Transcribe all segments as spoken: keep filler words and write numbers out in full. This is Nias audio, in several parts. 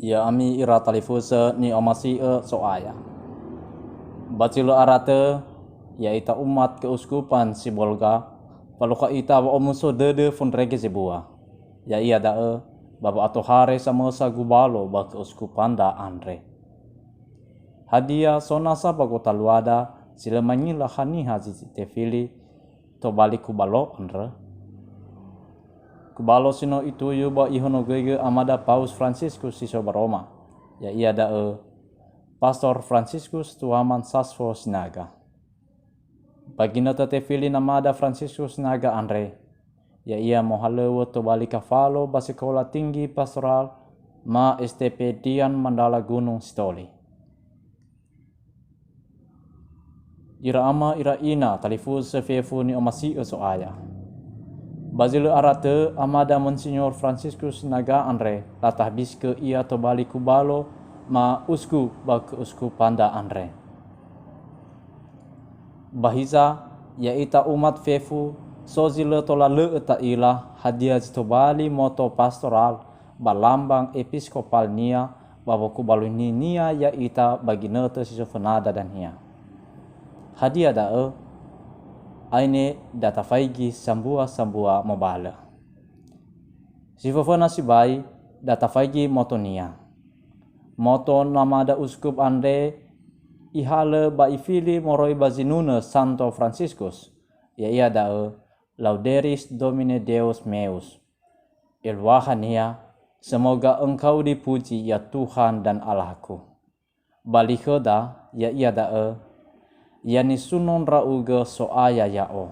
Ya'ami ira talifusö ni'omasi'ö So'aya. Ba zi lö ara tö, ya'ita umat keuskupan Sibolga, falukha ita wa'omuso dödö fondrege zebua, ya'ia da'ö ba wa'atohare samösa gubalo ba keuskupanda andre. Hadia so nasa ba gotaluada si lö mangila haniha zi tefili tobali kubalo andrö? Kubalo si no ituyu ba ihonogöigö amada Paus Fransiskus si so ba Roma, ya'ia da'ö Pastor Fransiskus Tuaman Sasfo Sinaga. Ba ginötö tefili namada Fransiskus Sinaga andre, ya'ia mohalöŵö tobali kafalo ba Sekola Tinggi Pastoral ma S T P Dian Mandala Gunung Sitoli. Ira ama, ira ina, talifusö fefu ni'omasi'ö So'aya. Ba zi lö ara tö, amada Monsinyur Fransiskus Sinaga andre, latahabisikö ia tobali kubalo ma uskup ba keuskupanda andre. Ba hiza, ya'ita umat fefu, so zi lö tola lö'ö ta'ila hadia zi tobali moto pastoral ba lambang episkopalnia ba wokubaloininia ya'ita ba ginötö si so fönada dania. Hadia da'ö? Aine da tafaigi sambua-sambua mobalö. Si föföna sibai, da tafaigi motonia. Moto namada uskup andre ihalö ba ifili moroi ba zinunö Santo Fransiskus, ya'ia da'ö Lauderis Domine Deus Meus. Eluahania, Semoga Engkau dipuji, ya Tuhan dan Allahku. Ba li khöda, ya'ia da'ö, Ya nisuno ndra'ugö So'aya ya'o.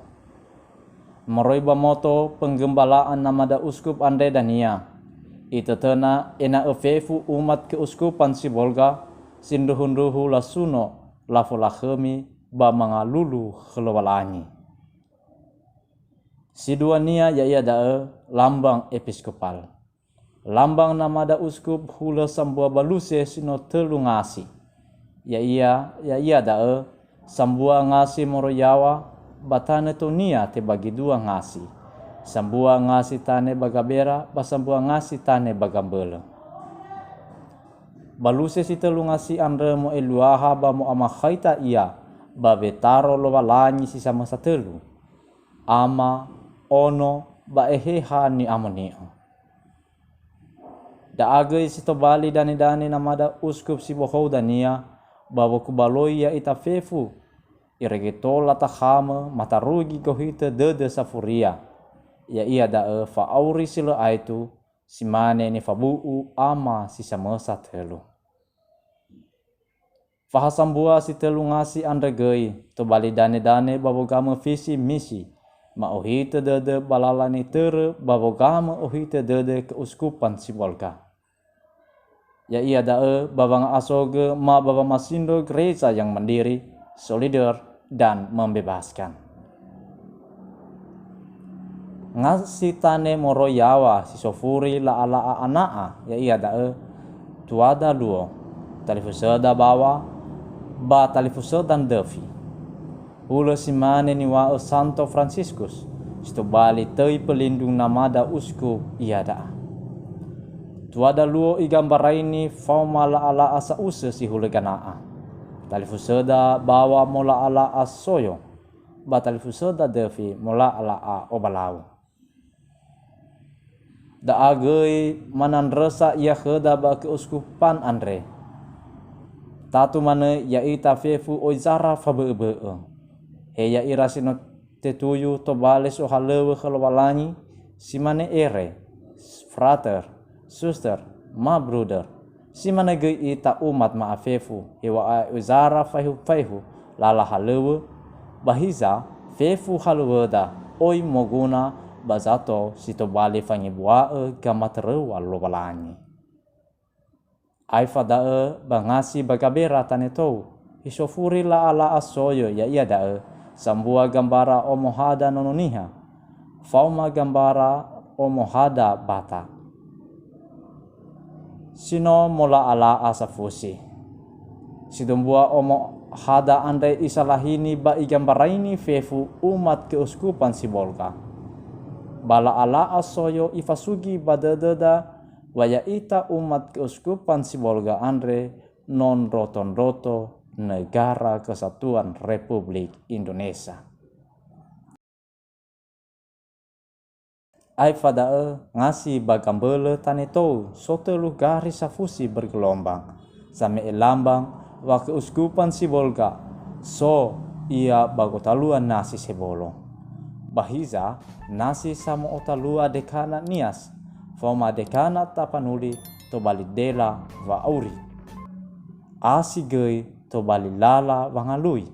Moroi ba moto penggembala namada uskup andre dania, itötöna ena'ö fefu umat keuskupan Sibolga sindruhu-ndruhu lasuno lafolakhömi ba mangalulu khö Lowalangi. Siduania ya'ia da'ö lambang episkopal. Lambang namada uskup hulö sambua baluse si no tölu ngasi. Ya'ia, ya'ia da'ö sambua ngasi moroi yaŵa ba tanö tonia tebagi dua ngasi. Sambua ngasi tane ba Gabera ba sambua ngasi tane ba Gambölö. Baluse si tölu ngasi andrö mo'eluaha ba mo'amakhaita ia ba wetaro Lowalangi si samösa tölu, Ama, Ono, ba Eheha Ni'amoni'ö. Da'a göi si tobali danedane namada uskup si bohou dania ba wokubaloi ya'ita fefu, irege tola takhamö matarugi gohitö dödö safuria, ya'ia da'ö fa'auri si lö aetu, si mane nifabu'u Ama si samösa tölu. Fahasambua si tölu ngasi andrö göi tobali danedane ba wogamö fisi misi, ma'ohitö dödö ba lala nitörö ba wogamö ohitö dödö keuskupan Sibolga. Ya'ia da'ö ba wanga'asogö ma ba wamasindro Gereja yang mandiri, solider, dan membebaskan. Ngasi tane moroi yaŵa si sofuri la'ala'a ana'a, ya'ia da'ö tuada luo, talifusöda baŵa, ba talifusöda ndöfi. Hulö si mane niŵa'ö Santo Fransiskus, si tobali töi pelindung namada uskup iada'a. Tuada luo igambaraini faoma la'ala'a sa'usö si hulö gana'a. Talifusöda baŵa mola'ala'a soyo, ba talifusöda döfi mola'ala'a obalau. Da'a göi manandrösa ia khöda ba keuskupan andre. Tatu manö ya'ita fefu oi zara fabö'öbö'ö. He ya'ira si no tetuyu tobali sohalöŵö khö Lowalangi, si mane ere, frater, suster, ma bruder. Si mane göi ita umat ma'afefu, heŵa'ae oi zara faehu-faehu lala halöŵö, ba hiza fefu halöŵöda oi moguna ba zato si tobali fangebua'ö gamatöröŵa Lowalangi. Aefa da'ö ba ngasi ba Gabera tane tou, isofuri la'ala'a soyo, ya'ia da'ö sambua gambara omohada Nono Niha, faoma gambara omohada bata. Si no mola'ala'a safusi. Sidombua omohada andre isalahini ba igambaraini fefu umat keuskupan Sibolga. Ba la'ala'a soyo ifasugi ba dödöda Wa ya'ita umat Keuskupan Sibolga andre no ndroto-ndroto Negara Kesatuan Republik Indonesia. Aefa da'ö ngasi ba gambölö tane tou so tölu gari safusi bergelombang, same'e lambang wa Keuskupan Sibolga so ia ba gotalua nasi sebolo. Ba hiza nasi samo'otalua dekana Nias, faoma dekana Tapanuli tobali dela wa'auri. Asi göi tobali lala wangalui.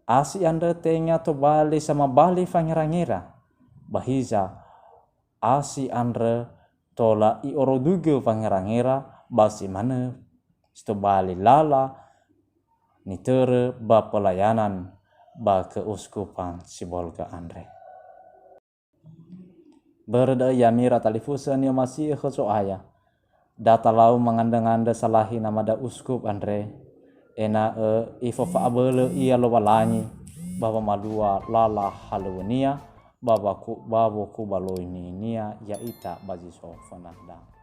Asi andrö tenga tobali samabali fangera-ngera, ba hiza asi andrö tola i'orodugö fangera-ngera ba si manö si tobali lala nitörö ba pelayanan ba Keuskupan Sibolga andre. Börö da'ö ya'ami ira talifusö ni'omasi'ö khö Zo'aya, da talau mangandrö-ngandrö salahi namada uskup andre, ena'ö ifofa'abölö ia Lowalangi ba wamalua lala halöŵönia ba waku-, ba wokubaloi ninia ya'ita ba zi so fõnahda.